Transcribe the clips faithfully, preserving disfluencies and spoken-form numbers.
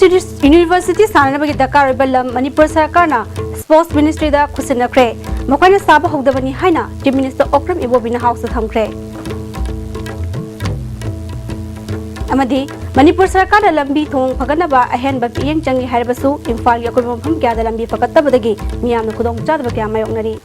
University ꯁꯥꯅꯅꯕꯒꯤ ꯗꯔꯀꯥꯔ ꯑꯣꯏꯕ ꯂꯝ ꯃꯅꯤꯄꯨꯔ ꯁꯔꯀꯥꯔꯅ Sports Ministry ꯗ ꯈꯨꯠꯁꯤꯟꯅꯈ꯭ꯔꯦ꯫ ꯃꯈꯣꯏꯅ ꯁꯥꯕ ꯍꯧꯗꯕꯅꯤ ꯍꯥꯏꯅ Chief Minister Okram Ibobi ꯅ House ꯇ ꯊꯝꯈ꯭ꯔꯦ꯫ ꯑꯃꯗꯤ ꯃꯅꯤꯄꯨꯔ ꯁꯔꯀꯥꯔꯅ ꯂꯝꯕꯤ ꯊꯣꯡ ꯐꯒꯠꯅꯕ ꯑꯍꯦꯟꯕ ꯃꯤꯠꯌꯦꯡ ꯆꯪꯂꯤ ꯍꯥꯏꯔꯕꯁꯨ, ꯏꯝꯐꯥꯜꯒꯤ ꯑꯀꯣꯏꯕ ꯃꯐꯝ ꯀꯌꯥꯗ ꯂꯝꯕꯤ ꯐꯒꯠꯇꯕꯗꯒꯤ ꯃꯤꯌꯥꯝꯅ ꯈꯨꯗꯣꯡꯆꯥꯗꯕ ꯀꯌꯥ ꯃꯥꯌꯣꯛꯅꯔꯤ꯫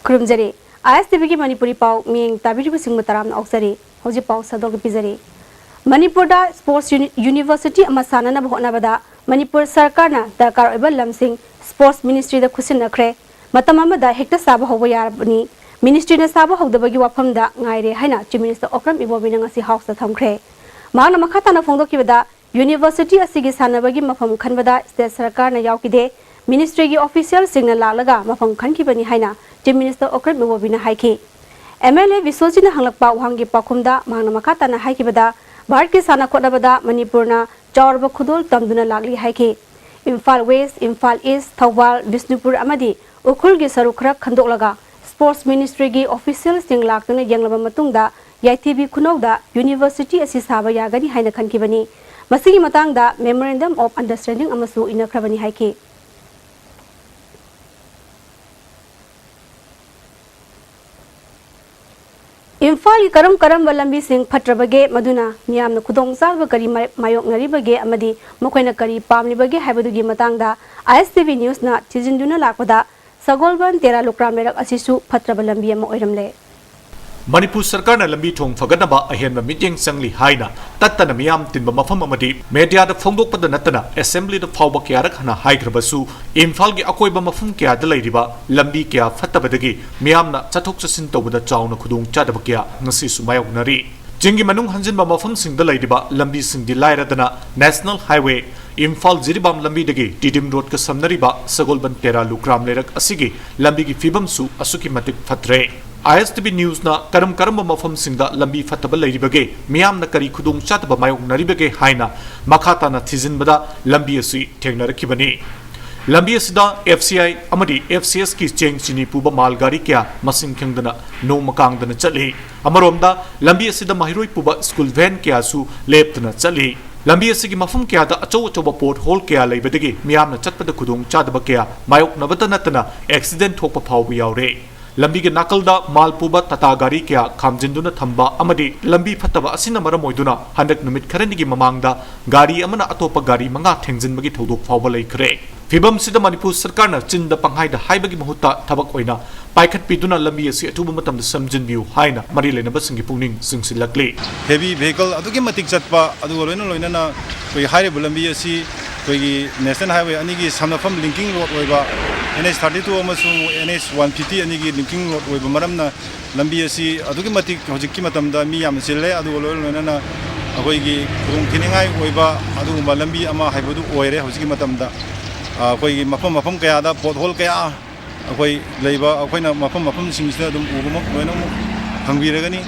ꯈꯨꯔꯨꯝꯖꯔꯤ꯫ ISTV ꯒꯤ ꯃꯅꯤꯄꯨꯔꯤ ꯄꯥꯎ ꯃꯤꯠꯌꯦꯡ ꯇꯥꯕꯤꯔꯤꯕꯁꯤꯡꯕꯨ ꯇꯔꯥꯝꯅ ꯑꯣꯛꯆꯔꯤ꯫ ꯍꯧꯖꯤꯛ ꯄꯥꯎ ꯁꯟꯗꯣꯛꯅ ꯄꯤꯖꯔꯤ꯫ ꯃꯅꯤꯄꯨꯔꯗ Sports Uni-, University ꯑꯃ ꯁꯥꯅꯅꯕ ꯍꯣꯠꯅꯕꯗ ꯃꯅꯤꯄꯨꯔ ꯁꯔꯀꯥꯔꯅ ꯗꯔꯀꯥꯔ ꯑꯣꯏꯕ ꯂꯝꯁꯤꯡ Sports Ministry ꯗ ꯈꯨꯠꯁꯤꯟꯅꯈ꯭ꯔꯦ꯫ ꯃꯇꯝ ꯑꯃꯗ ꯍꯦꯛꯇ ꯁꯥꯕ ꯍꯧꯕ ꯌꯥꯔꯕꯅꯤ꯫ Ministry ꯅ ꯁꯥꯕ ꯍꯧꯗꯕꯒꯤ ꯋꯥꯐꯝꯗ ꯉꯥꯏꯔꯦ ꯍꯥꯏꯅ Chief Minister Okram Ibobi ꯅ ꯉꯁꯤ House ꯇ ꯊꯝꯈ꯭ꯔꯦ꯫ ꯃꯍꯥꯛꯅ ꯃꯈꯥ ꯇꯥꯅ ꯐꯣꯡꯗꯣꯛꯈꯤꯕꯗ, University ꯑꯁꯤꯒꯤ ꯁꯥꯟꯅꯕꯒꯤ ꯃꯐꯝ ꯈꯟꯕꯗ state ꯁꯔꯀꯥꯔꯅ ꯌꯥꯎꯈꯤꯗꯦ꯫ Ministry ꯒꯤ official ꯁꯤꯡꯅ ꯂꯥꯛꯂꯒ ꯃꯐꯝ ꯈꯟꯈꯤꯕꯅꯤ ꯍꯥꯏꯅ Chief Minister Okram Ibobi ꯅ ꯍꯥꯏꯈꯤ꯫ MLA ꯕꯤꯁ꯭ꯋꯖꯤꯠꯅ ꯍꯪꯂꯛꯄ ꯋꯥꯍꯪꯒꯤ ꯄꯥꯎꯈꯨꯝꯗ ꯃꯍꯥꯛꯅ ꯃꯈꯥ ꯇꯥꯅ ꯍꯥꯏꯈꯤꯕꯗ, ꯚꯥꯔꯠꯀꯤ ꯁꯥꯟꯅ ꯈꯣꯠꯅꯕꯗ ꯃꯅꯤꯄꯨꯔꯅ ꯆꯥꯎꯔꯕ ꯈꯨꯗꯣꯜ ꯇꯝꯗꯨꯅ ꯂꯥꯛꯂꯤ ꯍꯥꯏꯈꯤ꯫ ꯏꯝꯐꯥꯜ West, ꯏꯝꯐꯥꯜ East, ꯊꯧꯕꯥꯜ, ꯕꯤꯁꯅꯨꯄꯨꯔ ꯑꯃꯗꯤ ꯎꯈ꯭ꯔꯨꯜꯒꯤ ꯁꯔꯨꯛ ꯈꯔ ꯈꯟꯗꯣꯛꯂꯒ Sports Ministry ꯒꯤ official ꯁꯤꯡ ꯂꯥꯛꯇꯨꯅ ꯌꯦꯡꯂꯕ ꯃꯇꯨꯡꯗ ꯌꯥꯏꯊꯤꯕꯤ ꯈꯨꯅꯧꯗ University ꯑꯁꯤ ꯁꯥꯕ ꯌꯥꯒꯅꯤ ꯍꯥꯏꯅ ꯈꯟꯈꯤꯕꯅꯤ꯫ ꯃꯁꯤꯒꯤ ꯃꯇꯥꯡꯗ Memorandum of Understanding ꯑꯃꯁꯨ ꯏꯅꯈ꯭ꯔꯕꯅꯤ ꯍꯥꯏꯈꯤ꯫ ꯏꯝꯐꯥꯜꯒꯤ ꯀꯔꯝ ꯀꯔꯝꯕ ꯂꯝꯕꯤꯁꯤꯡ ꯐꯠꯇ꯭ꯔꯕꯒꯦ, ꯃꯗꯨꯅ ꯃꯤꯌꯥꯝꯅ ꯈꯨꯗꯣꯡꯆꯥꯗꯕ ꯀꯔꯤ ꯃꯥ-, ꯃꯥꯌꯣꯛꯅꯔꯤꯕꯒꯦ ꯑꯃꯗꯤ ꯃꯈꯣꯏꯅ ꯀꯔꯤ ꯄꯥꯝꯂꯤꯕꯒꯦ ꯍꯥꯏꯕꯗꯨꯒꯤ ꯃꯇꯥꯡꯗ ISTV News ꯅ ꯊꯤꯖꯤꯟꯗꯨꯅ ꯂꯥꯛꯄꯗ ꯁꯒꯣꯜꯕꯟ ꯇꯦꯔꯥ ꯂꯨꯀ꯭ꯔꯥꯝ ꯂꯩꯔꯛ ꯑꯁꯤꯁꯨ ꯐꯠꯇ꯭ꯔꯕ ꯂꯝꯕꯤ ꯑꯃ ꯑꯣꯏꯔꯝꯂꯦ꯫ ꯃꯅꯤꯄꯨꯔ ꯁꯔꯀꯥꯔꯅ ꯂꯝꯕꯤ ꯊꯣꯡ ꯐꯒꯠꯅꯕ ꯑꯍꯦꯟꯕ ꯃꯤꯠꯌꯦꯡ ꯆꯪꯂꯤ ꯍꯥꯏꯅ ꯇꯠꯇꯅ ꯃꯤꯌꯥꯝ ꯇꯤꯟꯕ ꯃꯐꯝ ꯑꯃꯗꯤ media ꯗ ꯐꯣꯡꯗꯣꯛꯄꯗ ꯅꯠꯇꯅ Assembly ꯗ ꯐꯥꯎꯕ ꯀꯌꯥꯔꯛ ꯍꯟꯅ ꯍꯥꯏꯈ꯭ꯔꯕꯁꯨ, ꯏꯝꯐꯥꯜꯒꯤ ꯑꯀꯣꯏꯕ ꯃꯐꯝ ꯀꯌꯥꯗ ꯂꯩꯔꯤꯕ ꯂꯝꯕꯤ ꯀꯌꯥ ꯐꯠꯇꯕꯗꯒꯤ ꯃꯤꯌꯥꯝꯅ ꯆꯠꯊꯣꯛ ꯆꯠꯁꯤꯟ ꯇꯧꯕꯗ ꯆꯥꯎꯅ ꯈꯨꯗꯣꯡꯆꯥꯗꯕ ꯀꯌꯥ ꯉꯁꯤꯁꯨ ꯃꯥꯌꯣꯛꯅꯔꯤ꯫ ꯆꯤꯡꯒꯤ ꯃꯅꯨꯡ ꯍꯟꯖꯤꯟꯕ ꯃꯐꯝꯁꯤꯡꯗ ꯂꯩꯔꯤꯕ ꯂꯝꯕꯤꯁꯤꯡꯗꯤ ꯂꯥꯏꯔꯗꯅ, National Highway ꯏꯝꯐꯥꯜ ꯖꯤꯔꯤꯕꯥꯝ ꯂꯝꯕꯤꯗꯒꯤ ꯇꯤꯗꯤꯝ ꯔꯣꯗꯀ ꯁꯝꯅꯔꯤꯕ ꯁꯒꯣꯜꯕꯟ ꯇꯦꯔꯥ ꯂꯨꯀ꯭ꯔꯥꯝ ꯂꯩꯔꯛ ꯑꯁꯤꯒꯤ ꯂꯝꯕꯤꯒꯤ ꯐꯤꯕꯝꯁꯨ ꯑꯁꯨꯛꯀꯤ ꯃꯇꯤꯛ ꯐꯠꯇ꯭ꯔꯦ꯫ ISTV News ꯅ ꯀꯔꯝ ꯀꯔꯝꯕ ꯃꯐꯝꯁꯤꯡꯗ ꯂꯝꯕꯤ ꯐꯠꯇꯕ ꯂꯩꯔꯤꯕꯒꯦ, ꯃꯤꯌꯥꯝꯅ ꯀꯔꯤ ꯈꯨꯗꯣꯡꯆꯥꯗꯕ ꯃꯥꯌꯣꯛꯅꯔꯤꯕꯒꯦ ꯍꯥꯏꯅ ꯃꯈꯥ ꯇꯥꯅ ꯊꯤꯖꯤꯟꯕꯗ ꯂꯝꯕꯤ ꯑꯁꯤ ꯊꯦꯡꯅꯔꯛꯈꯤꯕꯅꯤ꯫ ꯂꯝꯕꯤ ꯑꯁꯤꯗ F C I ꯑꯃꯗꯤ F C S ꯀꯤ ꯆꯦꯡ ꯆꯤꯅꯤ ꯄꯨꯕ ꯃꯥꯜ ꯒꯥꯔꯤ ꯀꯌꯥ ꯃꯁꯤꯡ ꯈꯪꯗꯅ ꯅꯣꯡꯃ ꯀꯥꯡꯗꯅ ꯆꯠꯂꯤ꯫ ꯑꯃꯔꯣꯝꯗ, ꯂꯝꯕꯤ ꯑꯁꯤꯗ ꯃꯍꯩꯔꯣꯏ ꯄꯨꯕ ꯁ꯭ꯀꯨꯜ ꯚꯦꯟ ꯀꯌꯥꯁꯨ ꯂꯦꯞꯇꯅ ꯆꯠꯂꯤ꯫ ꯂꯝꯕꯤ ꯑꯁꯤꯒꯤ ꯃꯐꯝ ꯀꯌꯥꯗ ꯑꯆꯧ ꯑꯆꯧꯕ ꯄꯣꯠ ꯍꯣꯜ ꯀꯌꯥ ꯂꯩꯕꯗꯒꯤ ꯃꯤꯌꯥꯝꯅ ꯆꯠꯄꯗ ꯈꯨꯗꯣꯡ ꯆꯥꯗꯕ ꯀꯌꯥ ꯃꯥꯌꯣꯛꯅꯕꯇ ꯅꯠꯇꯅ ꯑꯦꯛꯁꯤꯗꯦꯟ ꯊꯣꯛꯄ ꯐꯥꯎꯕ ꯌꯥꯎꯔꯦ꯫ ꯂꯝꯕꯤꯒꯤ ꯅꯥꯀꯜꯗ ꯃꯥꯜ ꯄꯨꯕ ꯇꯥꯇꯥ ꯒꯥꯔꯤ ꯀꯌꯥ ꯈꯥꯝꯖꯤꯟꯗꯨꯅ ꯊꯝꯕ ꯑꯃꯗꯤ ꯂꯝꯕꯤ ꯐꯠꯇꯕ ꯑꯁꯤꯅ ꯃꯔꯝ ꯑꯣꯏꯗꯨꯅ ꯍꯟꯗꯛ ꯅꯨꯃꯤꯠ ꯈꯔꯅꯤꯒꯤ ꯃꯃꯥꯡꯗ ꯒꯥꯔꯤ ꯑꯃꯅ ꯑꯇꯣꯞꯄ ꯒꯥꯔꯤ ꯃꯉꯥ ꯊꯦꯡꯖꯤꯟꯕꯒꯤ ꯊꯧꯗꯣꯛ ꯐꯥꯎꯕ ꯂꯩꯈ꯭ꯔꯦ꯫ ꯐꯤꯕꯝꯁꯤꯗ ꯃꯅꯤꯄꯨꯔ ꯁꯔꯀꯥꯔꯅ ꯆꯤꯟꯗ ꯄꯪꯍꯥꯏꯗ ꯍꯥꯏꯕꯒꯤ ꯃꯍꯨꯠꯇ ꯊꯕꯛ ꯑꯣꯏꯅ ꯄꯥꯏꯈꯠꯄꯤꯗꯨꯅ ꯂꯝꯕꯤ ꯑꯁꯤ ꯑꯊꯨꯕ ꯃꯇꯝꯗ ꯁꯦꯝꯖꯤꯟꯕꯤꯌꯨ ꯍꯥꯏꯅ ꯃꯔꯤ ꯂꯩꯅꯕꯁꯤꯡꯒꯤ ꯄꯨꯛꯅꯤꯡ ꯆꯤꯡꯁꯤꯜꯂꯛꯂꯤ꯫ ꯍꯦꯚꯤ ꯚꯦꯍꯤꯀꯜ ꯑꯗꯨꯛꯀꯤ ꯃꯇꯤꯛ ꯆꯠꯄ, ꯑꯗꯨꯒ ꯂꯣꯏꯅ ꯂꯣꯏꯅꯅ ꯑꯩꯈꯣꯏꯒꯤ ꯍꯥꯏꯔꯤꯕ ꯂꯝꯕꯤ ꯑꯁꯤ ꯑꯩꯈꯣꯏꯒꯤ ꯅꯦꯁꯅꯦꯜ ꯍꯥꯏꯋꯦ ꯑꯅꯤꯒꯤ ꯁꯝꯅꯐꯝ ꯂꯤꯡꯀꯤꯡ ꯔꯣꯗ ꯑꯣꯏꯕ, N H thirty two ꯑꯃꯁꯨꯡ N H one fifty ꯑꯅꯤꯒꯤ ꯂꯤꯡꯀꯤꯡ ꯔꯣꯗ ꯑꯣꯏꯕ ꯃꯔꯝꯅ ꯂꯝꯕꯤ ꯑꯁꯤ ꯑꯗꯨꯛꯀꯤ ꯃꯇꯤꯛ ꯍꯧꯖꯤꯛꯀꯤ ꯃꯇꯝꯗ ꯃꯤ ꯌꯥꯝꯅ ꯆꯤꯜꯂꯦ꯫ ꯑꯗꯨꯒ ꯂꯣꯏꯅ ꯂꯣꯏꯅꯅ ꯑꯩꯈꯣꯏꯒꯤ ꯈꯨꯗꯣꯡꯊꯤꯅꯤꯡꯉꯥꯏ ꯑꯣꯏꯕ ꯑꯗꯨꯒꯨꯝꯕ ꯂꯝꯕꯤ ꯑꯃ ꯍꯥꯏꯕꯗꯨ ꯑꯣꯏꯔꯦ ꯍꯧꯖꯤꯛꯀꯤ ꯃꯇꯝꯗ꯫ ꯑ, ꯑꯩꯈꯣꯏꯒꯤ ꯃꯐꯝ ꯃꯐꯝ ꯀꯌꯥꯗ ꯄꯣꯠ ꯍꯣꯜ ꯀꯌꯥ ꯑꯩꯈꯣꯏ ꯂꯩꯕ, ꯑꯩꯈꯣꯏꯅ ꯃꯐꯝ ꯃꯐꯝꯁꯤꯡꯁꯤꯗ ꯑꯗꯨꯝ ꯎꯕꯃꯛ ꯂꯣꯏꯅꯃꯛ ꯐꯪꯕꯤꯔꯒꯅꯤ꯫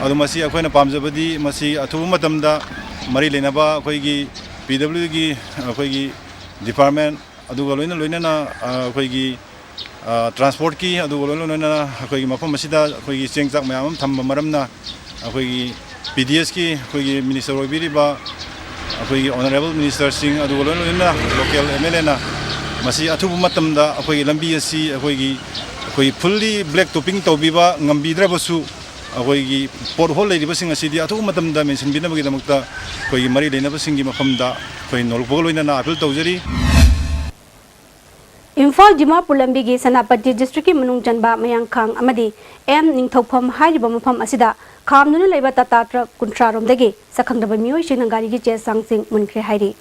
ꯑꯗꯣ ꯃꯁꯤ ꯑꯩꯈꯣꯏꯅ ꯄꯥꯝꯖꯕꯗꯤ ꯃꯁꯤ ꯑꯊꯨꯕ ꯃꯇꯝꯗ ꯃꯔꯤ ꯂꯩꯅꯕ ꯑꯩꯈꯣꯏꯒꯤ P W Dꯒꯤ ꯑꯩꯈꯣꯏꯒꯤ ꯗꯤꯄꯥꯔꯠꯃꯦꯟ, ꯑꯗꯨꯒ ꯂꯣꯏꯅ ꯂꯣꯏꯅꯅ, ꯑ, ꯑꯩꯈꯣꯏꯒꯤ, ꯑ, ꯇ꯭ꯔꯥꯟꯁꯄꯣꯔꯠꯀꯤ, ꯑꯗꯨꯒ ꯂꯣꯏꯅ ꯂꯣꯏꯅꯅ ꯑꯩꯈꯣꯏꯒꯤ ꯃꯐꯝ ꯑꯁꯤꯗ ꯑꯩꯈꯣꯏꯒꯤ ꯆꯦꯡ ꯆꯥꯛ ꯃꯌꯥꯝ ꯑꯃ ꯊꯝꯕ ꯃꯔꯝꯅ ꯑꯩꯈꯣꯏꯒꯤ P D S ꯀꯤ ꯑꯩꯈꯣꯏꯒꯤ ꯃꯤꯅꯤꯁꯇꯔ ꯑꯣꯏꯕꯤꯔꯤꯕ ꯑꯩꯈꯣꯏꯒꯤ ꯑꯣꯅꯔꯦꯕꯜ ꯃꯤꯅꯤꯁꯇꯔꯁꯤꯡ, ꯑꯗꯨꯒ ꯂꯣꯏꯅ ꯂꯣꯏꯅꯅ ꯂꯣꯀꯦꯜ M L Aꯅ ꯃꯁꯤ ꯑꯊꯨꯕ ꯃꯇꯝꯗ ꯑꯩꯈꯣꯏꯒꯤ ꯂꯝꯕꯤ ꯑꯁꯤ ꯑꯩꯈꯣꯏꯒꯤ, ꯑꯩꯈꯣꯏ fully black topping ꯇꯧꯕꯤꯕ ꯉꯝꯕꯤꯗ꯭ꯔꯕꯁꯨ, ꯑꯩꯈꯣꯏꯒꯤ ꯄꯣꯠ ꯍꯣꯜ ꯂꯩꯔꯤꯕꯁꯤꯡ ꯑꯁꯤꯗꯤ ꯑꯊꯨꯕ ꯃꯇꯝꯗ ꯃꯦꯟꯁꯤꯟꯕꯤꯅꯕꯒꯤꯗꯃꯛꯇ ꯑꯩꯈꯣꯏꯒꯤ ꯃꯔꯤ ꯂꯩꯅꯕꯁꯤꯡꯒꯤ ꯃꯐꯝꯗ ꯑꯩꯈꯣꯏ ꯅꯧꯂꯨꯛꯄꯒ ꯂꯣꯏꯅꯅ ꯑꯥꯄꯤꯜ ꯇꯧꯖꯔꯤ꯫ ꯏꯝꯐꯥꯜ ꯗꯤꯃꯥꯄꯨꯔ ꯂꯝꯕꯤꯒꯤ ꯁꯦꯅꯥꯄꯇꯤ ꯗꯤꯁꯇ꯭ꯔꯤꯛꯀꯤ ꯃꯅꯨꯡ ꯆꯟꯕ ꯃꯌꯥꯡꯈꯥꯡ ꯑꯃꯗꯤ M ꯅꯤꯡꯊꯧꯐꯝ ꯍꯥꯏꯔꯤꯕ ꯃꯐꯝ ꯑꯁꯤꯗ ꯈꯥꯝꯗꯨꯅ ꯂꯩꯕ ꯇꯥꯇꯥ ꯇ꯭ꯔꯛ ꯀꯨꯟꯊ꯭ꯔꯥ ꯔꯣꯝꯗꯒꯤ ꯁꯛꯈꯪꯗꯕ ꯃꯤꯑꯣꯏꯁꯤꯡꯅ ꯒꯥꯔꯤꯒꯤ ꯆꯦ ꯆꯥꯡꯁꯤꯡ ꯃꯨꯟꯈ꯭ꯔꯦ ꯍꯥꯏꯔꯤ꯫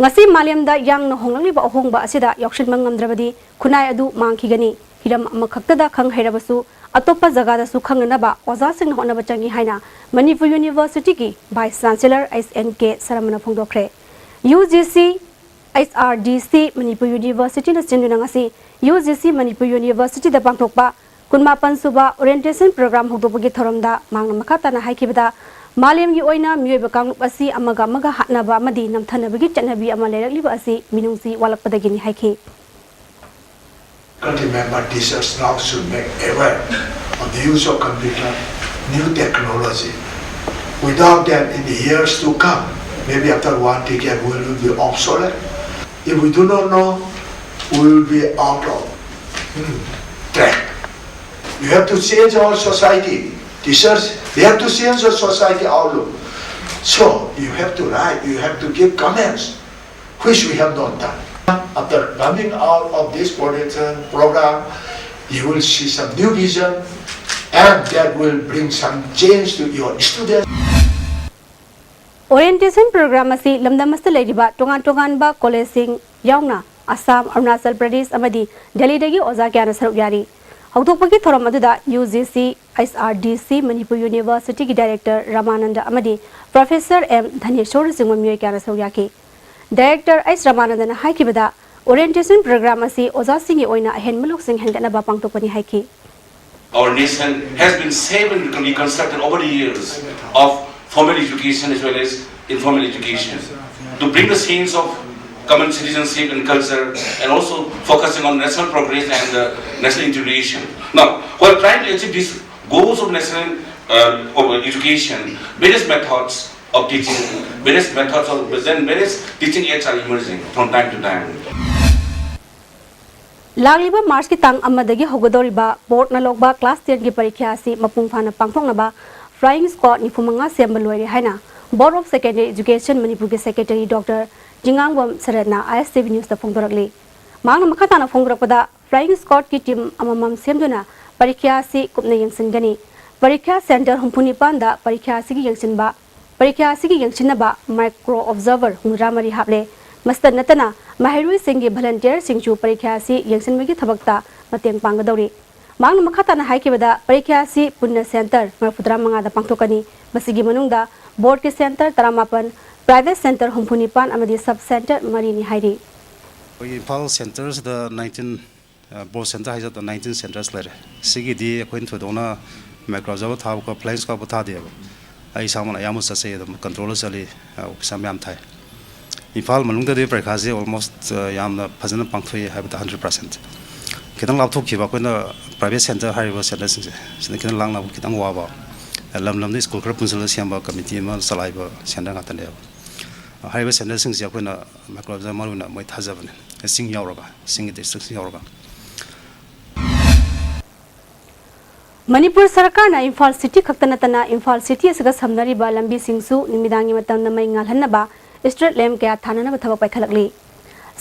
ꯉꯁꯤ ꯃꯥꯂꯦꯝꯗ ꯌꯥꯡꯅ ꯍꯣꯡꯂꯛꯂꯤꯕ ꯑꯍꯣꯡꯕ ꯑꯁꯤꯗ ꯌꯥꯎꯁꯤꯟꯕ ꯉꯝꯗ꯭ꯔꯕꯗꯤ ꯈꯨꯟꯅꯥꯏ ꯑꯗꯨ ꯃꯥꯡꯈꯤꯒꯅꯤ꯫ ꯍꯤꯔꯝ ꯑꯃꯈꯛꯇꯗ ꯈꯪ ꯍꯩꯔꯕꯁꯨ ꯑꯇꯣꯞꯄ ꯖꯒꯥꯗꯁꯨ ꯈꯪꯅꯅꯕ ꯑꯣꯖꯥꯁꯤꯡꯅ ꯍꯣꯠꯅꯕ ꯆꯪꯏ ꯍꯥꯏꯅ ꯃꯅꯤꯄꯨꯔ ꯌꯨꯅꯤꯚꯔꯁꯤꯇꯤꯒꯤ vice chancellor H N K ꯁꯔꯃꯅ ꯐꯣꯡꯗꯣꯛꯈ꯭ꯔꯦ꯫ U G C H R D C Manipur ꯌꯨꯅꯤꯚꯔꯁꯤꯇꯤꯅ ꯁꯤꯟꯗꯨꯅ ꯉꯁꯤ U G C ꯃꯅꯤꯄꯨꯔ ꯌꯨꯅꯤꯚꯔꯁꯤꯇꯤꯗ ꯄꯥꯡꯊꯣꯛꯄ ꯀꯨꯟꯃꯥꯄꯟ ꯁꯨꯕ orientation program ꯍꯧꯗꯣꯛꯄꯒꯤ ꯊꯧꯔꯝꯗ ꯃꯍꯥꯛꯅ ꯃꯈꯥ ꯇꯥꯅ ꯍꯥꯏꯈꯤꯕꯗ, ꯃꯥꯂꯦꯝꯒꯤ ꯑꯣꯏꯅ ꯃꯤꯑꯣꯏꯕ ꯀꯥꯡꯂꯨꯞ ꯑꯁꯤ ꯑꯃꯒ ꯑꯃꯒ ꯍꯥꯠꯅꯕ ꯑꯃꯗꯤ ꯅꯝꯊꯅꯕꯒꯤ ꯆꯠꯅꯕꯤ ꯑꯃ ꯂꯩꯔꯛꯂꯤꯕ ꯑꯁꯤ ꯃꯤꯅꯨꯡꯁꯤ ꯋꯥꯠꯂꯛꯄꯗꯒꯤꯅꯤ ꯍꯥꯏꯈꯤ꯫ Faculty member teachers now should make aware of the use of computer, new technology. Without them, in the years to come, maybe after one decade, we will be obsolete. If we do not know, we will be out of hmm, track. You have to change our society. Teachers, they have to change the society outlook. So you have to write, you have to give comments, which we have not done. After coming out of this protection program, you will see some new vision, and that will bring some change to your students. Orientation program ꯑꯁꯤ ꯂꯝꯗꯝ ꯑꯁꯤꯗ ꯂꯩꯔꯤꯕ ꯇꯣꯉꯥꯟ ꯇꯣꯉꯥꯟꯕ ꯀꯣꯂꯦꯖꯁꯤꯡ ꯌꯥꯎꯅ ꯑꯁꯥꯝ, ꯑꯔꯨꯅꯥꯆꯜ ꯄ꯭ꯔꯗꯦꯁ ꯑꯃꯗꯤ ꯗꯦꯜꯂꯤꯗꯒꯤ ꯑꯣꯖꯥ ꯀꯌꯥꯅ ꯁꯔꯨꯛ ꯌꯥꯔꯤ꯫ ꯍꯧꯗꯣꯛꯄꯒꯤ ꯊꯧꯔꯝ ꯑꯗꯨꯗ U G C, H R D C, Manipur ꯌꯨꯅꯤꯚꯔꯁꯤꯇꯤꯒꯤ ꯗꯥꯏꯔꯦꯛꯇꯔ ꯔꯥꯃꯥꯅꯟꯗ ꯑꯃꯗꯤ ꯄ꯭ꯔꯣꯐꯦꯁꯔ ꯑꯦꯝ ꯙꯅꯦꯁꯣꯔꯅꯆꯤꯡꯕ ꯃꯤꯑꯣꯏ ꯀꯌꯥꯅ ꯁꯔꯨꯛ ꯌꯥꯈꯤ꯫ ꯗꯥꯏꯔꯦꯛꯇꯔ ꯑꯩꯆ ꯔꯥꯃꯥꯅꯟꯗꯅ ꯍꯥꯏꯈꯤꯕꯗ, ꯑꯣꯔꯤꯌꯦꯟꯇꯦꯁꯟ ꯄ꯭ꯔꯣꯒ꯭ꯔꯥꯝ ꯑꯁꯤ ꯑꯣꯖꯥꯁꯤꯡꯒꯤ ꯑꯣꯏꯅ ꯑꯍꯦꯟꯕ ꯂꯧꯁꯤꯡ ꯍꯦꯟꯒꯠꯅꯕ ꯄꯥꯡꯊꯣꯛꯄꯅꯤ ꯍꯥꯏꯈꯤ꯫ Our nation has been saved and reconstructed over the years of formal education as well as informal education. To bring the sense of common citizenship and culture and also focusing on national progress and uh, national integration. Now, while trying to achieve these goals of national uh, of education, various methods of teaching, various methods of then various teaching aids are emerging from time to time. ꯂꯥꯛꯂꯤꯕ ꯃꯥꯔꯆꯀꯤ ꯇꯥꯡ ꯑꯃꯗꯒꯤ ꯍꯧꯒꯗꯧꯔꯤꯕ ꯕꯣꯔꯗꯅ ꯂꯧꯕ class ꯇꯦꯟꯒꯤ ꯄꯔꯤꯈ꯭ꯌꯥ ꯑꯁꯤ ꯃꯄꯨꯡ ꯐꯥꯅ ꯄꯥꯡꯊꯣꯛꯅꯕ ꯐ꯭ꯂꯥꯏꯌꯤꯡ ꯁ꯭ꯀ꯭ꯋꯥꯗ ꯅꯤꯐꯨ ꯃꯉꯥ ꯁꯦꯝꯕ ꯂꯣꯏꯔꯦ ꯍꯥꯏꯅ Board of Secondary Education ꯃꯅꯤꯄꯨꯔꯒꯤ ꯁꯦꯀ꯭ꯔꯦꯇꯔꯤ ꯗꯣꯛꯇꯔ ꯆꯤꯉꯥꯡꯕꯝ ꯁꯔꯠꯅ ꯑꯥꯏ ꯑꯦꯁ ꯇꯤ ꯚꯤ ꯅ꯭ꯌꯨꯁꯇ ꯐꯣꯡꯗꯣꯔꯛꯂꯤ꯫ ꯃꯍꯥꯛꯅ ꯃꯈꯥ ꯇꯥꯅ ꯐꯣꯡꯗꯣꯔꯛꯄꯗ, ꯐ꯭ꯂꯥꯏꯌꯤꯡ ꯁ꯭ꯀ꯭ꯋꯥꯗꯀꯤ ꯇꯤꯝ ꯑꯃꯃꯝ ꯁꯦꯝꯗꯨꯅ ꯄꯔꯤꯈ꯭ꯌꯥ ꯑꯁꯤ ꯀꯨꯞꯅ ꯌꯦꯡꯁꯤꯟꯒꯅꯤ꯫ ꯄꯔꯤꯈ꯭ꯌꯥ ꯁꯦꯟꯇꯔ ꯍꯨꯝꯐꯨ ꯅꯤꯄꯥꯟꯗ ꯄꯔꯤꯈ꯭ꯌꯥ ꯑꯁꯤꯒꯤ ꯌꯦꯡꯁꯤꯟꯕ ꯄꯔꯤꯈ꯭ꯌꯥ ꯑꯁꯤꯒꯤ ꯌꯦꯡꯁꯤꯟꯅꯕ ꯃꯥꯏꯀ꯭ꯔꯣ ꯑꯣꯕꯖꯥꯔꯚꯔ ꯍꯨꯝꯐꯨꯇꯔꯥ ꯃꯔꯤ ꯍꯥꯞꯂꯦ꯫ ꯃꯁꯤꯇ ꯅꯠꯇꯅ, ꯃꯍꯩꯔꯣꯏꯁꯤꯡꯒꯤ ꯚꯂꯟꯇꯤꯌꯔꯁꯤꯡꯁꯨ ꯄꯔꯤꯈ꯭ꯌꯥ ꯑꯁꯤ ꯌꯦꯡꯁꯤꯟꯕꯒꯤ ꯊꯕꯛꯇ ꯃꯇꯦꯡ ꯄꯥꯡꯒꯗꯧꯔꯤ꯫ ꯃꯍꯥꯛꯅ ꯃꯈꯥ ꯇꯥꯅ ꯍꯥꯏꯈꯤꯕꯗ, ꯄꯔꯤꯈ꯭ꯌꯥ ꯑꯁꯤ ꯄꯨꯟꯅ ꯁꯦꯟꯇꯔ ꯃꯔꯤꯐꯨꯇꯔꯥ ꯃꯉꯥꯗ ꯄꯥꯡꯊꯣꯛꯀꯅꯤ꯫ ꯃꯁꯤꯒꯤ ꯃꯅꯨꯡꯗ ꯕꯣꯔꯗꯀꯤ ꯁꯦꯟꯇꯔ ꯇꯔꯥꯃꯥꯄꯟ, ꯄ꯭ꯔꯥꯏꯚꯦꯠ ꯁꯦꯟꯇꯔ ꯍꯨꯝꯐꯨ ꯅꯤꯄꯥꯟ ꯑꯃꯗꯤ ꯁꯕ ꯁꯦꯟꯇꯔ ꯃꯔꯤꯅꯤ ꯍꯥꯏꯔꯤ꯫ ꯑꯩꯈꯣꯏꯒꯤ ꯏꯝꯐꯥꯜ ꯁꯦꯟꯇꯔꯁꯤꯗ ꯅꯥꯏꯟꯇꯤꯟ, ꯕꯣꯔꯗ ꯁꯦꯟꯇꯔ ꯍꯥꯏꯖꯕꯗ ꯅꯥꯏꯟꯇꯤꯟ ꯁꯦꯟꯇꯔꯁ ꯂꯩꯔꯦ꯫ ꯁꯤꯒꯤꯗꯤ ꯑꯩꯈꯣꯏꯅ ꯊꯣꯏꯗꯣꯛꯅ ꯃꯥꯏꯀ꯭ꯔꯣ ꯑꯣꯕꯖꯥꯔꯚꯔ ꯊꯥꯕ ꯈꯣꯠꯄ, ꯐ꯭ꯂꯥꯏꯌꯤꯡ ꯁ꯭ꯀ꯭ꯋꯥꯗꯄꯨ ꯊꯥꯗꯦꯕ꯫ ꯑꯩ ꯏꯁꯥꯃꯛꯅ ꯑꯌꯥꯝꯕ ꯆꯠꯆꯩ, ꯑꯗꯨꯝ ꯀꯟꯇ꯭ꯔꯣꯜꯗ ꯆꯠꯂꯤ꯫ ꯑ, ꯄꯩꯁꯥ ꯃꯌꯥꯝ ꯊꯥꯏ꯫ ꯏꯝꯐꯥꯜ ꯃꯅꯨꯡꯗꯗꯤ ꯄꯔꯤꯈꯥꯁꯦ ꯑꯣꯜꯃꯣꯁ, ꯑ, ꯌꯥꯝꯅ ꯐꯖꯅ ꯄꯥꯡꯊꯣꯛꯏ ꯍꯥꯏꯕꯗ ꯍꯟꯗ꯭ꯔꯦꯠ ꯄꯥꯔꯁꯦꯟ꯫ ꯈꯤꯇꯪ ꯂꯥꯞꯊꯣꯛꯈꯤꯕ ꯑꯩꯈꯣꯏꯅ ꯄ꯭ꯔꯥꯏꯚꯦꯠ ꯁꯦꯟꯇꯔ ꯍꯥꯏꯔꯤꯕ ꯁꯦꯟꯇꯔꯁꯤꯡꯁꯦ, ꯁꯤꯗ ꯈꯤꯇꯪ ꯂꯥꯡꯅꯕ ꯈꯤꯇꯪ ꯋꯥꯕ, ꯂꯝ ꯂꯝꯗꯒꯤ ꯁ꯭ꯀꯨꯜ ꯈꯔ ꯄꯨꯟꯁꯤꯜꯂꯒ ꯁꯦꯝꯕ ꯀꯃꯤꯇꯤ ꯑꯃ ꯆꯂꯥꯏꯕ ꯁꯦꯟꯇꯔ ꯉꯥꯛꯇꯅꯦꯕ꯫ ꯍꯥꯏꯔꯤꯕ ꯁꯦꯟꯇꯔꯁꯤꯡꯁꯦ ꯑꯩꯈꯣꯏꯅ ꯃꯥꯏꯀ꯭ꯔꯣ ꯕꯖꯥꯔ ꯃꯔꯨ ꯑꯣꯏꯅ ꯃꯣꯏ ꯊꯥꯖꯕꯅꯦ, ꯆꯤꯡ ꯌꯥꯎꯔꯒ, ꯆꯤꯡꯒꯤ ꯗꯤꯁꯇ꯭ꯔꯤꯛꯁꯤꯡ ꯌꯥꯎꯔꯒ꯫ ꯃꯅꯤꯄꯨꯔ ꯁꯔꯀꯥꯔꯅ ꯏꯝꯐꯥꯜ ꯁꯤꯇꯤ ꯈꯛꯇ ꯅꯠꯇꯅ ꯏꯝꯐꯥꯜ ꯁꯤꯇꯤ ꯑꯁꯤꯒ ꯁꯝꯅꯔꯤꯕ ꯂꯝꯕꯤꯁꯤꯡꯁꯨ ꯅꯨꯃꯤꯗꯥꯡꯒꯤ ꯃꯇꯝꯗ ꯃꯩ ꯉꯥꯜꯍꯟꯅꯕ ꯁ꯭ꯇ꯭ꯔꯤꯠ ꯂꯦꯝꯞ ꯀꯌꯥ ꯊꯥꯅꯅꯕ ꯊꯕꯛ ꯄꯥꯏꯈꯠꯂꯛꯂꯤ꯫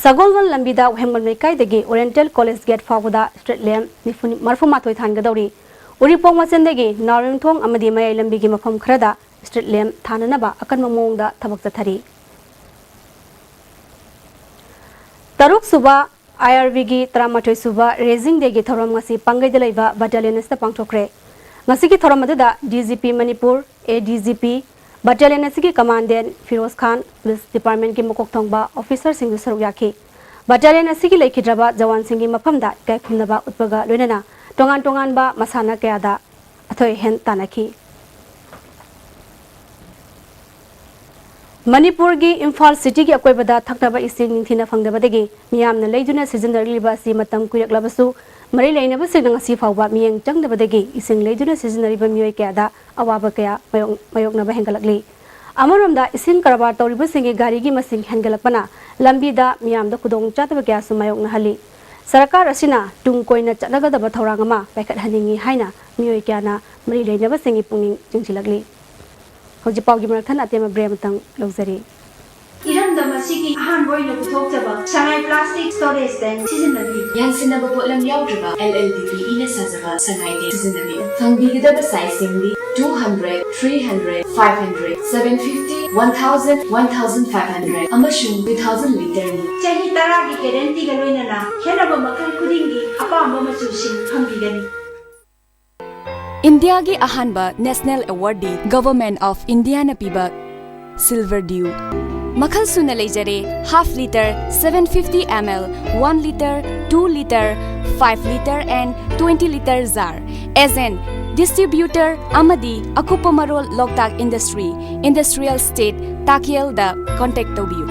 ꯁꯒꯣꯜꯕꯟ ꯂꯝꯕꯤꯗ ꯋꯥꯍꯦꯡꯕꯝ ꯂꯩꯀꯥꯏꯗꯒꯤ ꯑꯣꯔꯤꯌꯦꯟꯇꯦꯜ ꯀꯣꯂꯦꯖ ꯒꯦꯠ ꯐꯥꯎꯕꯗ ꯁ꯭ꯇ꯭ꯔꯤꯠ ꯂꯦꯝꯞ ꯅꯤꯐꯨ, ꯃꯔꯤꯐꯨ ꯃꯥꯊꯣꯏ ꯊꯥꯟꯒꯗꯧꯔꯤ꯫ ꯎꯔꯤꯄꯣꯛ ꯃꯆꯦꯟꯗꯒꯤ ꯅꯥꯎꯔꯦꯝꯊꯣꯡ ꯑꯃꯗꯤ ꯃꯌꯥꯏ ꯂꯝꯕꯤꯒꯤ ꯃꯐꯝ ꯈꯔꯗ ꯁ꯭ꯇ꯭ꯔꯤꯠ ꯂꯦꯝꯞ ꯊꯥꯅꯅꯕ ꯑꯀꯟꯕ ꯃꯑꯣꯡꯗ ꯊꯕꯛ ꯆꯠꯊꯔꯤ꯫ ꯇꯔꯨꯛ ꯁꯨꯕ ꯑꯥꯏ ꯑꯥꯔ ꯕꯤꯒꯤ ꯇꯔꯥꯃꯥꯊꯣꯏ ꯁꯨꯕ ꯔꯦꯖꯤꯡ ꯗꯦꯒꯤ ꯊꯧꯔꯝ ꯉꯁꯤ ꯄꯥꯡꯒꯩꯗ ꯂꯩꯕ ꯕꯠꯇꯥꯂꯤꯌꯟ ꯑꯁꯤꯗ ꯄꯥꯡꯊꯣꯛꯈ꯭ꯔꯦ꯫ ꯉꯁꯤꯒꯤ ꯊꯧꯔꯝ ꯑꯗꯨꯗ ꯗꯤ ꯖꯤ ꯄꯤ ꯃꯅꯤꯄꯨꯔ, ꯑꯦ ꯗꯤ ꯖꯤ ꯄꯤ, ꯕꯠꯇꯥꯂꯤꯌꯟ ꯑꯁꯤꯒꯤ ꯀꯃꯥꯟꯗꯦꯟ ꯐꯤꯔꯣꯖ ꯈꯥꯟ, ꯄꯨꯂꯤꯁ ꯗꯤꯄꯥꯔꯠꯃꯦꯟꯠꯀꯤ ꯃꯀꯣꯛ ꯊꯣꯡꯕ ꯑꯣꯐꯤꯁꯔꯁꯤꯡꯁꯨ ꯁꯔꯨꯛ ꯌꯥꯈꯤ꯫ ꯕꯠꯇꯥꯂꯤꯌꯟ ꯑꯁꯤꯒꯤ ꯂꯩꯈꯤꯗ꯭ꯔꯕ ꯖꯋꯥꯟꯁꯤꯡꯒꯤ ꯃꯐꯝꯗ ꯏꯀꯥꯏ ꯈꯨꯝꯅꯕ ꯎꯠꯄꯒ ꯂꯣꯏꯅꯅ ꯇꯣꯉꯥꯟ ꯇꯣꯉꯥꯟꯕ ꯃꯁꯥꯟꯅ ꯀꯌꯥꯗ ꯑꯊꯣꯏ ꯑꯍꯦꯟ ꯇꯥꯟꯅꯈꯤ꯫ ꯃꯅꯤꯄꯨꯔꯒꯤ ꯏꯝꯐꯥꯜ ꯁꯤꯇꯤꯒꯤ ꯑꯀꯣꯏꯕꯗ ꯊꯛꯅꯕ ꯏꯁꯤꯡ ꯅꯤꯡꯊꯤꯅ ꯐꯪꯗꯕꯗꯒꯤ ꯃꯤꯌꯥꯝꯅ ꯂꯩꯗꯨꯅ ꯁꯤꯖꯤꯟꯅꯔꯛꯂꯤꯕ ꯑꯁꯤ ꯃꯇꯝ ꯀꯨꯏꯔꯛꯂꯕꯁꯨ, ꯃꯔꯤ ꯂꯩꯅꯕꯁꯤꯡꯅ ꯉꯁꯤ ꯐꯥꯎꯕ ꯃꯤꯠꯌꯦꯡ ꯆꯪꯗꯕꯗꯒꯤ ꯏꯁꯤꯡ ꯂꯩꯗꯨꯅ ꯁꯤꯖꯤꯟꯅꯔꯤꯕ ꯃꯤꯑꯣꯏ ꯀꯌꯥꯗ ꯑꯋꯥꯕ ꯀꯌꯥ ꯃꯥꯌꯣꯛ-, ꯃꯥꯌꯣꯛꯅꯕ ꯍꯦꯟꯒꯠꯂꯛꯂꯤ꯫ ꯑꯃꯔꯣꯝꯗ, ꯏꯁꯤꯡ ꯀꯔꯕꯥꯔ ꯇꯧꯔꯤꯕꯁꯤꯡꯒꯤ ꯒꯥꯔꯤꯒꯤ ꯃꯁꯤꯡ ꯍꯦꯟꯒꯠꯂꯛꯄꯅ ꯂꯝꯕꯤꯗ ꯃꯤꯌꯥꯝꯗ ꯈꯨꯗꯣꯡꯆꯥꯗꯕ ꯀꯌꯥꯁꯨ ꯃꯥꯌꯣꯛꯅꯍꯜꯂꯤ꯫ ꯁꯔꯀꯥꯔ ꯑꯁꯤꯅ ꯇꯨꯡ ꯀꯣꯏꯅ ꯆꯠꯅꯒꯗꯕ ꯊꯧꯔꯥꯡ ꯑꯃ ꯄꯥꯏꯈꯠꯍꯟꯅꯤꯡꯏ ꯍꯥꯏꯅ ꯃꯤꯑꯣꯏ ꯀꯌꯥꯅ ꯃꯔꯤ ꯂꯩꯅꯕꯁꯤꯡꯒꯤ ꯄꯨꯛꯅꯤꯡ ꯆꯤꯡꯁꯤꯜꯂꯛꯂꯤ꯫ ꯍꯧꯖꯤꯛ ꯄꯥꯎꯒꯤ ꯃꯔꯛ ꯊꯠꯅ ꯑꯇꯦꯟꯕ ꯕ꯭ꯔꯦꯛ ꯑꯃꯇꯪ ꯂꯧꯖꯔꯤ꯫ ꯏꯔꯝꯗꯝ ꯑꯁꯤꯒꯤ ꯑꯍꯥꯟꯕ ꯑꯣꯏꯅ ꯄꯨꯊꯣꯛꯆꯕ ꯁꯉꯥꯏ ꯄ꯭ꯂꯥꯁꯇꯤꯛ ꯁ꯭ꯇꯣꯔꯦꯖ ꯇꯦꯡ ꯁꯤꯖꯤꯟꯅꯕꯤꯌꯨ꯫ ꯌꯥꯟꯁꯤꯟꯅꯕ ꯄꯣꯠꯂꯝ ꯌꯥꯎꯗ꯭ꯔꯕ ꯑꯦꯜ ꯑꯦꯜ ꯗꯤ ꯄꯤ ꯏꯅ ꯁꯥꯖꯕ ꯁꯉꯥꯏ ꯇꯦꯡ ꯁꯤꯖꯤꯟꯅꯕꯤꯌꯨ꯫ ꯐꯪꯕꯤꯒꯗꯕ ꯁꯥꯏꯖꯁꯤꯡꯗꯤ two hundred, three hundred, five hundred, seven fifty, one thousand, one thousand five hundred ꯑꯃꯁꯨꯡ two thousand ꯂꯤꯇꯔꯅꯤ꯫ ꯆꯍꯤ ꯇꯔꯥꯒꯤ ꯒꯦꯔꯦꯟꯇꯤꯒ ꯂꯣꯏꯅꯅ ꯈꯦꯠꯅꯕ ꯃꯈꯜ ꯈꯨꯗꯤꯡꯒꯤ ꯑꯄꯥꯝꯕ ꯃꯆꯨꯁꯤꯡ ꯐꯪꯕꯤꯒꯅꯤ꯫ ꯏꯟꯗꯤꯌꯥꯒꯤ ꯑꯍꯥꯟꯕ ꯅꯦꯁꯅꯦꯜ ꯑꯦꯋꯥꯔꯗꯤ ꯒꯚꯔꯟꯃꯦꯟꯠ ꯑꯣꯐ ꯏꯟꯗꯤꯌꯥꯅ ꯄꯤꯕ ꯁꯤꯜꯚꯔ ꯗ꯭ꯌꯨ꯫ ꯃꯈꯜ ꯁꯨꯅ ꯂꯩꯖꯔꯦ, half litre, seven fifty ml, one litre, two litre, five litre and twenty litre jar꯫ As an Distributor ꯑꯃꯗꯤ ꯑꯀꯨꯞꯄ ꯃꯔꯣꯜ ꯂꯣꯛꯇꯥꯛ ꯏꯟꯗꯁꯇ꯭ꯔꯤ, ꯏꯟꯗꯁꯇ꯭ꯔꯤꯌꯦꯜ ꯁ꯭ꯇꯦꯠ, ꯇꯥꯀꯦꯜꯗ ꯀꯣꯟꯇꯦꯛ ꯇꯧꯕꯤꯌꯨ꯫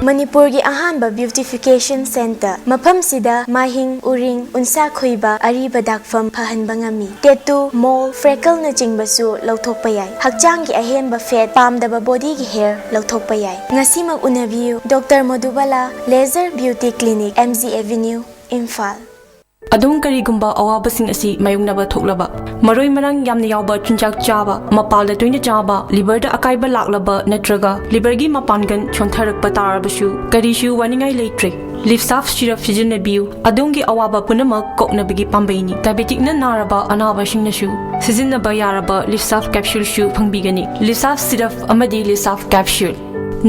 ꯃꯅꯤꯄꯨꯔꯒꯤ ꯑꯍꯥꯟꯕ beautification centre꯫ ꯃꯐꯝꯁꯤꯗ ꯃꯥꯏꯍꯤꯡ, ꯎꯔꯤꯡ, ꯎꯟꯁꯥ ꯈꯨꯏꯕ, ꯑꯔꯤꯕ ꯗꯥꯛꯐꯝ ꯐꯍꯟꯕ ꯉꯝꯃꯤ꯫ Tattoo, mole, freckleꯅꯆꯤꯡꯕꯁꯨ ꯂꯧꯊꯣꯛꯄ ꯌꯥꯏ꯫ ꯍꯛꯆꯥꯡꯒꯤ ꯑꯍꯦꯟꯕ fat, ꯄꯥꯝꯗꯕ bodyꯒꯤ hair ꯂꯧꯊꯣꯛꯄ ꯌꯥꯏ꯫ ꯉꯁꯤꯃꯛ ꯎꯅꯕꯤꯌꯨ, Doctor Madhubala Laser Beauty Clinic, M G Avenue, Imphal. ꯑꯗꯣꯝ ꯀꯔꯤꯒꯨꯝꯕ ꯑꯋꯥꯕꯁꯤꯡ ꯑꯁꯤ ꯃꯥꯌꯣꯛꯅꯕ ꯊꯣꯛꯂꯕ, ꯃꯔꯣꯏ ꯃꯔꯥꯡ ꯌꯥꯝꯅ ꯌꯥꯎꯕ ꯆꯤꯟꯖꯥꯛ ꯆꯥꯕ, ꯃꯄꯥꯜꯗ ꯇꯣꯏꯅ ꯆꯥꯕ, liverꯗ ꯑꯀꯥꯏꯕ ꯂꯥꯛꯂꯕ ꯅꯠꯇ꯭ꯔꯒ liverꯒꯤ ꯃꯄꯥꯟꯒꯜ ꯁꯣꯟꯊꯔꯛꯄ ꯇꯥꯔꯕꯁꯨ ꯀꯔꯤꯁꯨ ꯋꯥꯅꯤꯡꯉꯥꯏ ꯂꯩꯇ꯭ꯔꯦ꯫ Livsaf syrup ꯁꯤꯖꯤꯟꯅꯕꯤꯌꯨ꯫ ꯑꯗꯣꯝꯒꯤ ꯑꯋꯥꯕ ꯄꯨꯝꯅꯃꯛ ꯀꯣꯛꯅꯕꯒꯤ ꯄꯥꯝꯕꯩꯅꯤ꯫ Diabeticꯅ ꯅꯥꯔꯕ ꯑꯅꯥꯕꯁꯤꯡꯅꯁꯨ ꯁꯤꯖꯤꯟꯅꯕ ꯌꯥꯔꯕ Livsaf capsuleꯁꯨ ꯐꯪꯕꯤꯒꯅꯤ꯫ Livsaf syrup ꯑꯃꯗꯤ Livsaf capsule꯫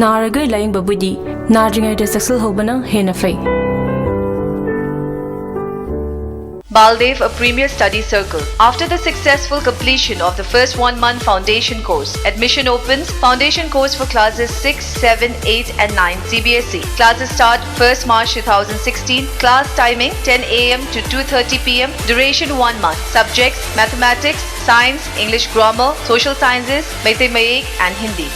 ꯅꯥꯔꯒ ꯂꯥꯌꯦꯡꯕꯕꯨꯗꯤ ꯅꯥꯗ꯭ꯔꯤꯉꯩꯗ ꯆꯦꯛꯁꯤꯜꯍꯧꯕꯅ ꯍꯦꯟꯅ ꯐꯩ꯫ Baldev, a premier study circle. After the successful completion of the first one month foundation course, admission opens. Foundation course for classes six, seven, eight, and nine C B S E. Classes start first March two thousand sixteen. Class timing ten A M to two thirty P M. Duration one month. Subjects: mathematics, science, English grammar, social sciences, Meitei Mayek, and Hindi.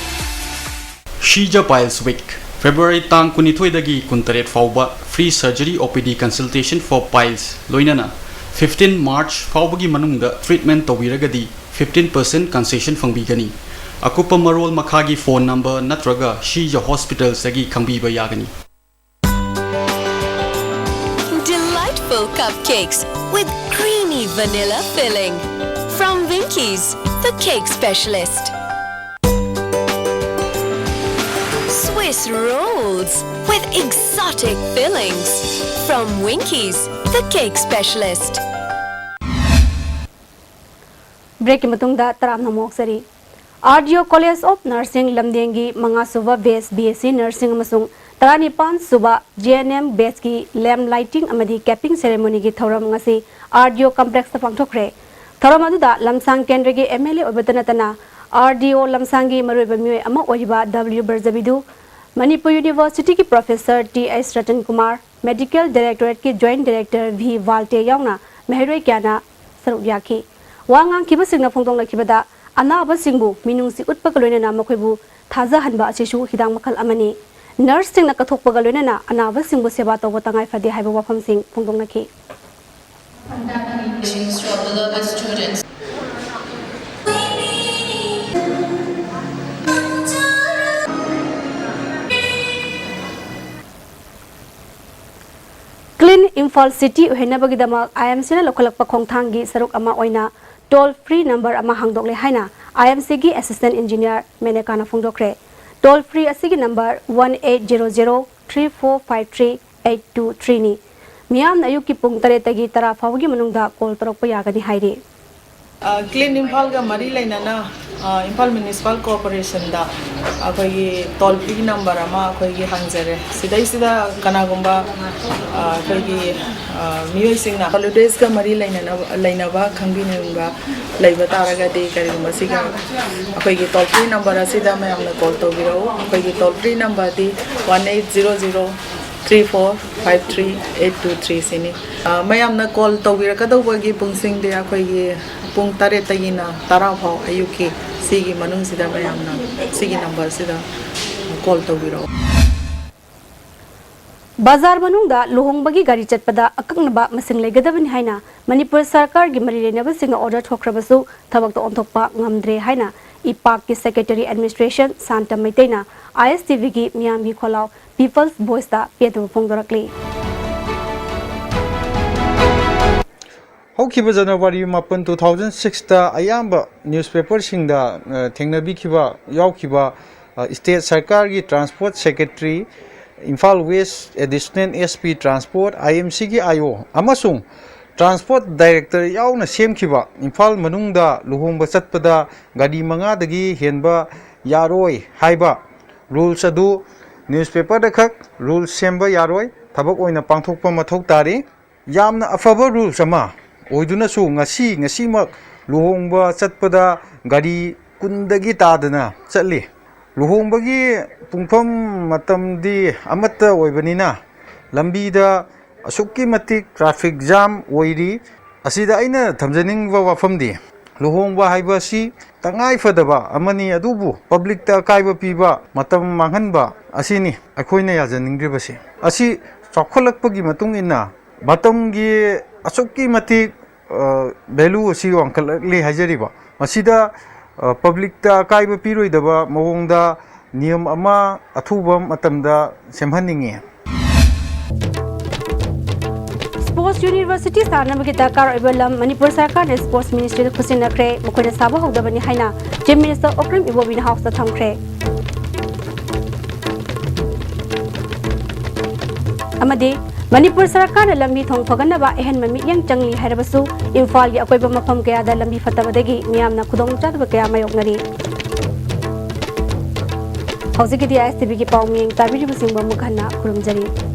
Shija Piles Week, February ꯇꯥꯡ ꯀꯨꯟꯅꯤꯊꯣꯏꯗꯒꯤ ꯀꯨꯟꯇꯔꯦꯠ ꯐꯥꯎꯕ free surgery O P D consultation for piles, ꯂꯣꯏꯅꯅ fifteen March ꯐꯥꯎꯕꯒꯤ ꯃꯅꯨꯡꯗ treatment ꯇꯧꯕꯤꯔꯒꯗꯤ fifteen percent concession ꯐꯪꯕꯤꯒꯅꯤ꯫ ꯑꯀꯨꯞꯄ ꯃꯔꯣꯜ ꯃꯈꯥꯒꯤ phone number ꯅꯠꯇ꯭ꯔꯒ Shija Hospitals ꯇꯒꯤ ꯈꯪꯕꯤꯕ ꯌꯥꯒꯅꯤ꯫ Delightful cupcakes with creamy vanilla filling. From Winkies, the cake specialist. Swiss rolls with exotic fillings. From Winkies, the cake specialist. Breakꯀꯤ ꯃꯇꯨꯡꯗ ꯇꯔꯥꯝꯅ ꯑꯃꯨꯛ ꯑꯣꯛꯆꯔꯤ꯫ R D O College of Nursing ꯂꯝꯗꯦꯡꯒꯤ ꯃꯉꯥꯁꯨꯕ batch B S C Nursing ꯑꯃꯁꯨꯡ ꯇꯔꯥꯅꯤꯄꯥꯟ ꯁꯨꯕ G N M batchꯀꯤ lamp lighting ꯑꯃꯗꯤ capping ceremonyꯒꯤ ꯊꯧꯔꯝ ꯉꯁꯤ R D O complexꯇ ꯄꯥꯡꯊꯣꯛꯈ꯭ꯔꯦ꯫ ꯊꯧꯔꯝ ꯑꯗꯨꯗ ꯂꯝꯁꯥꯡ ꯀꯦꯟꯗ꯭ꯔꯒꯤ M L A ꯑꯣꯏꯕꯇ ꯅꯠꯇꯅ R D O ꯂꯝꯁꯥꯡꯒꯤ ꯃꯔꯨꯑꯣꯏꯕ ꯃꯤꯑꯣꯏ ꯑꯃ ꯑꯣꯏꯔꯤꯕ W Brajabidhu, Manipur Universityꯒꯤ professor T H Ratan Kumar, Medical Directorateꯀꯤ Joint Director V ꯋꯥꯜꯇꯦ ꯌꯥꯎꯅ ꯃꯍꯩꯔꯣꯏ ꯀꯌꯥꯅ ꯁꯔꯨꯛ ꯌꯥꯈꯤ꯫ ꯋꯥ ꯉꯥꯡꯈꯤꯕꯁꯤꯡꯅ ꯐꯣꯡꯗꯣꯛꯅꯈꯤꯕꯗ, ꯑꯅꯥꯕꯁꯤꯡꯕꯨ ꯃꯤꯅꯨꯡꯁꯤ ꯎꯠꯄꯒ ꯂꯣꯏꯅꯅ ꯃꯈꯣꯏꯕꯨ ꯊꯥꯖꯍꯟꯕ ꯑꯁꯤꯁꯨ ꯍꯤꯗꯥꯛ ꯃꯈꯜ ꯑꯃꯅꯤ꯫ ꯅꯔꯁꯁꯤꯡꯅ ꯀꯠꯊꯣꯛꯄꯒ ꯂꯣꯏꯅꯅ ꯑꯅꯥꯕꯁꯤꯡꯕꯨ ꯁꯦꯕꯥ ꯇꯧꯕ ꯇꯉꯥꯏ ꯐꯗꯦ ꯍꯥꯏꯕ ꯋꯥꯐꯝꯁꯤꯡ ꯐꯣꯡꯗꯣꯛꯅꯈꯤ꯫ Clean Imphal City ꯑꯣꯏꯍꯟꯅꯕꯒꯤꯗꯃꯛ I M Cꯅ ꯂꯧꯈꯠꯂꯛꯄ ꯈꯣꯡꯊꯥꯡꯒꯤ ꯁꯔꯨꯛ ꯑꯃ ꯑꯣꯏꯅ toll free number ꯑꯃ ꯍꯥꯡꯗꯣꯛꯂꯦ ꯍꯥꯏꯅ I M Cꯒꯤ Assistant Engineer ꯃꯦꯅꯦꯀꯥꯅ ꯐꯣꯡꯗꯣꯛꯈ꯭ꯔꯦ꯫ Toll free ꯑꯁꯤꯒꯤ number one eight zero zero three four five three eight two threeꯅꯤ꯫ ꯃꯤꯌꯥꯝꯅ ꯑꯌꯨꯛꯀꯤ ꯄꯨꯡ ꯇꯔꯦꯠꯇꯒꯤ ꯇꯔꯥ ꯐꯥꯎꯕꯒꯤ ꯃꯅꯨꯡꯗ call ꯇꯧꯔꯛꯄ ꯌꯥꯒꯅꯤ ꯍꯥꯏꯔꯤ꯫ ꯑ, Clean ꯏꯝꯐꯥꯜꯒ ꯃꯔꯤ ꯂꯩꯅꯅ, ꯑ, ꯏꯝꯐꯥꯜ Municipal Corporationꯗ ꯑꯩꯈꯣꯏꯒꯤ toll free number ꯑꯃ ꯑꯩꯈꯣꯏꯒꯤ ꯍꯥꯡꯖꯔꯦ꯫ ꯁꯤꯗꯩꯁꯤꯗ ꯀꯅꯥꯒꯨꯝꯕ, ꯑ, ꯑꯩꯈꯣꯏꯒꯤ, ꯑ, ꯃꯤꯑꯣꯏꯁꯤꯡꯅ holidaysꯀ ꯃꯔꯤ ꯂꯩꯅꯅ, ꯂꯩꯅꯕ ꯈꯪꯕꯤꯅꯤꯡꯕ ꯂꯩꯕ ꯇꯥꯔꯒꯗꯤ, ꯀꯔꯤꯒꯨꯝꯕ ꯁꯤꯒ ꯑꯩꯈꯣꯏꯒꯤ toll free number ꯑꯁꯤꯗ ꯃꯌꯥꯝꯅ call ꯇꯧꯕꯤꯔꯛꯎ꯫ ꯑꯩꯈꯣꯏꯒꯤ toll free numberꯗꯤ one eight zero zero three four five three eight two three ꯁꯤꯅꯤ꯫ ꯑ, ꯃꯌꯥꯝꯅ call ꯇꯧꯕꯤꯔꯛꯀꯗꯧꯕꯒꯤ ꯄꯨꯡꯁꯤꯡꯗꯤ ꯑꯩꯈꯣꯏꯒꯤ ꯄꯨꯡ ꯇꯔꯦꯠꯇꯒꯤꯅ ꯇꯔꯥ ꯐꯥꯎ ꯑꯌꯨꯛꯀꯤ, ꯁꯤꯒꯤ ꯃꯅꯨꯡꯁꯤꯗ ꯃꯌꯥꯝꯅ ꯁꯤꯒꯤ numberꯁꯤꯗ call ꯇꯧꯕꯤꯔꯛꯎ꯫ ꯕꯖꯥꯔ ꯃꯅꯨꯡꯗ ꯂꯨꯍꯣꯡꯕꯒꯤ ꯒꯥꯔꯤ ꯆꯠꯄꯗ ꯑꯀꯛꯅꯕ ꯃꯁꯤꯡ ꯂꯩꯒꯗꯕꯅꯤ ꯍꯥꯏꯅ ꯃꯅꯤꯄꯨꯔ ꯁꯔꯀꯥꯔꯒꯤ ꯃꯔꯤ ꯂꯩꯅꯕꯁꯤꯡꯅ order ꯊꯣꯛꯈ꯭ꯔꯕꯁꯨ ꯊꯕꯛꯇ ꯑꯣꯟꯊꯣꯛꯄ ꯉꯝꯗ꯭ꯔꯦ ꯍꯥꯏꯅ ꯏꯄꯥꯛꯀꯤ Secretary Administration ꯁꯥꯟꯇ ꯃꯩꯇꯩꯅ I S T Vꯒꯤ ꯃꯤꯌꯥꯝꯒꯤ ꯈꯣꯜꯂꯥꯎ People's Voiceꯇ ꯄꯦꯟꯗꯕ ꯐꯣꯡꯗꯣꯔꯛꯂꯤ꯫ ꯍꯧꯈꯤꯕ January ꯃꯥꯄꯟ, two thousand sixꯇ ꯑꯌꯥꯝꯕ newspaperꯁꯤꯡꯗ, ꯑ, ꯊꯦꯡꯅꯕꯤꯈꯤꯕ ꯌꯥꯎꯈꯤꯕ, ꯑ, state ꯁꯔꯀꯥꯔꯒꯤ Transport Secretary, Imphal West Additional S P Transport, I M Cꯒꯤ I O ꯑꯃꯁꯨꯡ Transport Director ꯌꯥꯎꯅ ꯁꯦꯝꯈꯤꯕ ꯏꯝꯐꯥꯜ ꯃꯅꯨꯡꯗ ꯂꯨꯍꯣꯡꯕ ꯆꯠꯄꯗ ꯒꯥꯔꯤ ꯃꯉꯥꯗꯒꯤ ꯍꯦꯟꯕ ꯌꯥꯔꯣꯏ ꯍꯥꯏꯕ rules ꯑꯗꯨ newspaperꯗ ꯈꯛ rules ꯁꯦꯝꯕ ꯌꯥꯔꯣꯏ, ꯊꯕꯛ ꯑꯣꯏꯅ ꯄꯥꯡꯊꯣꯛꯄ ꯃꯊꯧ ꯇꯥꯔꯤ꯫ ꯌꯥꯝꯅ ꯑꯐꯕ rules ꯑꯃ ꯑꯣꯏꯗꯨꯅꯁꯨ ꯉꯁꯤ, ꯉꯁꯤꯃꯛ ꯂꯨꯍꯣꯡꯕ ꯆꯠꯄꯗ ꯒꯥꯔꯤ ꯀꯨꯟꯗꯒꯤ ꯇꯥꯗꯅ ꯆꯠꯂꯤ꯫ ꯂꯨꯍꯣꯡꯕꯒꯤ ꯄꯨꯡꯐꯝ ꯃꯇꯝꯗꯤ ꯑꯃꯠꯇ ꯑꯣꯏꯕꯅꯤꯅ ꯂꯝꯕꯤꯗ ꯑꯁꯨꯛꯀꯤ ꯃꯇꯤꯛ traffic jam ꯑꯣꯏꯔꯤ꯫ ꯑꯁꯤꯗ ꯑꯩꯅ ꯊꯝꯖꯅꯤꯡꯕ ꯋꯥꯐꯝꯗꯤ, ꯂꯨꯍꯣꯡꯕ ꯍꯥꯏꯕ ꯑꯁꯤ ꯇꯉꯥꯏ ꯐꯗꯕ ꯑꯃꯅꯤ, ꯑꯗꯨꯕꯨ ꯄꯕ꯭ꯂꯤꯛꯇ ꯑꯀꯥꯏꯕ ꯄꯤꯕ, ꯃꯇꯝ ꯃꯥꯡꯍꯟꯕ ꯑꯁꯤꯅꯤ ꯑꯩꯈꯣꯏꯅ ꯌꯥꯖꯅꯤꯡꯗ꯭ꯔꯤꯕꯁꯤ꯫ ꯑꯁꯤ ꯆꯥꯎꯈꯠꯂꯛꯄꯒꯤ ꯃꯇꯨꯡ ꯏꯟꯅ ꯃꯇꯝꯒꯤ ꯑꯁꯨꯛꯀꯤ ꯃꯇꯤꯛ, ꯑ, ꯚꯦꯂꯨ ꯑꯁꯤ ꯋꯥꯡꯈꯠꯂꯛꯂꯤ ꯍꯥꯏꯖꯔꯤꯕ꯫ ꯃꯁꯤꯗ, ꯑ, ꯄꯕ꯭ꯂꯤꯛꯇ ꯑꯀꯥꯏꯕ ꯄꯤꯔꯣꯏꯗꯕ ꯃꯑꯣꯡꯗ ꯅꯤꯌꯝ ꯑꯃ ꯑꯊꯨꯕ ꯃꯇꯝꯗ ꯁꯦꯝꯍꯟꯅꯤꯡꯏ꯫ ꯁ꯭ꯄꯣꯔꯠꯁ ꯌꯨꯅꯤꯚꯔꯁꯤꯇꯤ ꯁꯥꯅꯕꯒꯤ ꯗꯔꯀꯥꯔ ꯑꯣꯏꯕ ꯂꯝ ꯃꯅꯤꯄꯨꯔ ꯁꯔꯀꯥꯔꯅ ꯁ꯭ꯄꯣꯔꯠꯁ ꯃꯤꯅꯤꯁꯇ꯭ꯔꯤꯗ ꯈꯨꯠꯁꯤꯟꯅꯈ꯭ꯔꯦ, ꯃꯈꯣꯏꯅ ꯁꯥꯕ ꯍꯧꯗꯕꯅꯤ ꯍꯥꯏꯅ ꯆꯤꯐ ꯃꯤꯅꯤꯁꯇꯔ ꯑꯣꯀ꯭ꯔꯤꯝ ꯏꯕꯣꯕꯤꯅ ꯍꯥꯎꯁꯇ ꯊꯝꯈ꯭ꯔꯦ꯫ ꯑꯃꯗꯤ ꯃꯅꯤꯄꯨꯔ ꯁꯔꯀꯥꯔꯅ ꯂꯝꯕꯤ ꯊꯣꯡ ꯐꯒꯠꯅꯕ ꯑꯍꯦꯟꯕ ꯃꯤꯠꯌꯦꯡ ꯆꯪꯂꯤ ꯍꯥꯏꯔꯕꯁꯨ, ꯏꯝꯐꯥꯜꯒꯤ ꯑꯀꯣꯏꯕ ꯃꯐꯝ ꯀꯌꯥꯗ ꯂꯝꯕꯤ ꯐꯠꯇꯕꯗꯒꯤ ꯃꯤꯌꯥꯝꯅ ꯈꯨꯗꯣꯡꯆꯥꯗꯕ ꯀꯌꯥ ꯃꯥꯌꯣꯛꯅꯔꯤ꯫ ꯍꯧꯖꯤꯛꯀꯤꯗꯤ ꯑꯥꯏ ꯑꯦꯁ ꯇꯤ ꯚꯤꯒꯤ ꯄꯥꯎ ꯃꯤꯠꯌꯦꯡ ꯇꯥꯕꯤꯔꯤꯕꯁꯤꯡꯕꯨ ꯑꯃꯨꯛ ꯍꯟꯅ ꯈꯨꯔꯨꯝꯖꯔꯤ꯫